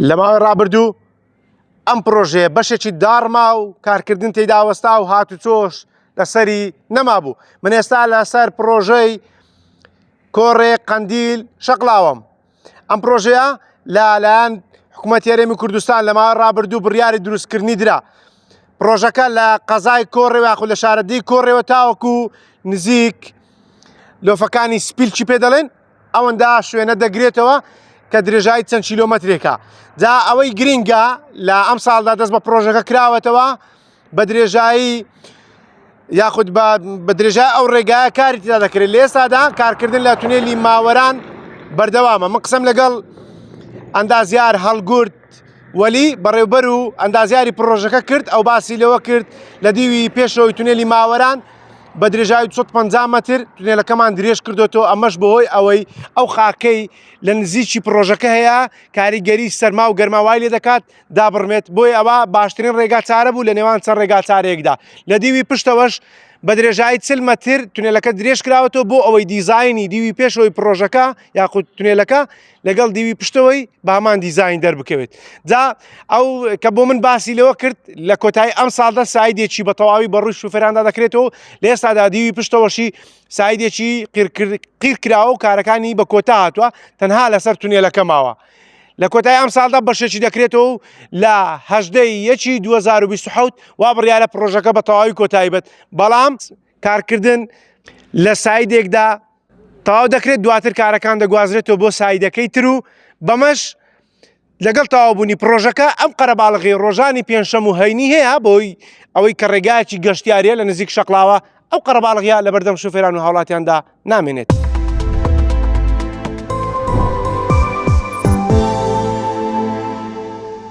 لە ماوەی ڕابردوو ئەم پرۆژەیە بەشێکی داڕما و کارکردن تێدا وەستا و هاتوچۆش لەسەری نەمابوو من ئێستا لەسەر پرۆژەی کۆڕێ قەندیل شەقلاوەم ئەم پرۆژەیە لەلایەن حکوومەت هەرێمی کوردستان لە ماوەی ڕابردوو بڕیاری دروستکردنی درا پرۆژەکە لە قەزای کۆڕێ یاخود لە شارەدێی کۆڕێوە تاوەکو نزیک لۆفەکانی سپیلکی پێ دەڵێن ئەوەندە شوێنە دەگرێتەوە کە درێژایی چەند کیلۆمەترێکە جا ئەوەی گرینگە لە ئەم ساڵدا دەست بە پرۆژەکە کراوەتەوە بە درێژایی یاخود بە درێژای ئەو ڕێگایە کاری تێدا دەکرێت لە ئێستادا کارکردن لە تونێلی ماوەران بەردەوامە من قسەم لەگەڵ ئەندازیار هەڵگورد وەلی بەڕێوبەر و ئەندازیاری پڕۆژەکە کرد ئەو باسی لەوە کرد لە دیوی پێشەوەی تونێلی ماوەران بە درێژایی 250 مەتر تونێلەکەمان درێژ کردوێتەوە ئەمەش بەهۆی ئەوەی ئەو خاکەی لە نزیکی پڕۆژەکە هەیە کاریگەری سەرما و گەرما وای لێ دەکات دابڕمێت بۆیە ئەوە باشترین ڕێگا چارە بوو لە نێوان چەند ڕێگا چارەیەکدا لە دیوی پشتەوەش بە درێژایی 40 مەتر تونێلەکە درێژ کراوەتەوە بۆ ئەوەی دیزایانی دیوی پێشەوەی پڕۆژەکە یاخود تونێلەکە لەگەڵ دیوی پشتەوەی بە هەمان دیزاین دەربکەوێت جا ئەو کە بۆ من باسی لەوە کرد لە کۆتایی ئەم ساڵدا سایدێکی بە تەواوی بەڕووی شوفێراندا دەکرێتەوە لە ئێستادا دیوی پشتەوەشی سایدێکی قیر کراوە و کارەکانی بە کۆتا هاتووە تەنها لەسەر تونێلەکە ماوە لە کۆتای ئەم ساڵدا بەشێکی دەکرێتەوە و لە هەژدەی یەکی 2027 وا بڕیارە پڕۆژەکە بە تەواوی کۆتایی بێت بەڵام کارکردن لە سایدێکدا تەواو دەکرێت دواتر کارەکان دەگوازرێتەوە بۆ سایدەکەی تر و بەمەش لەگەڵ تەواوبوونی پڕۆژەکە ئەم قەرەباڵغی ڕۆژانی پێنجشەم و هەینی هەیە بۆی ئەوەی کە ڕێگایەکی گەشتیاریە لە نزیک شەقلاوە ئەو قەرەباڵغیە لە بەردەم شوفێران و هاوڵاتیاندا نامێنێت.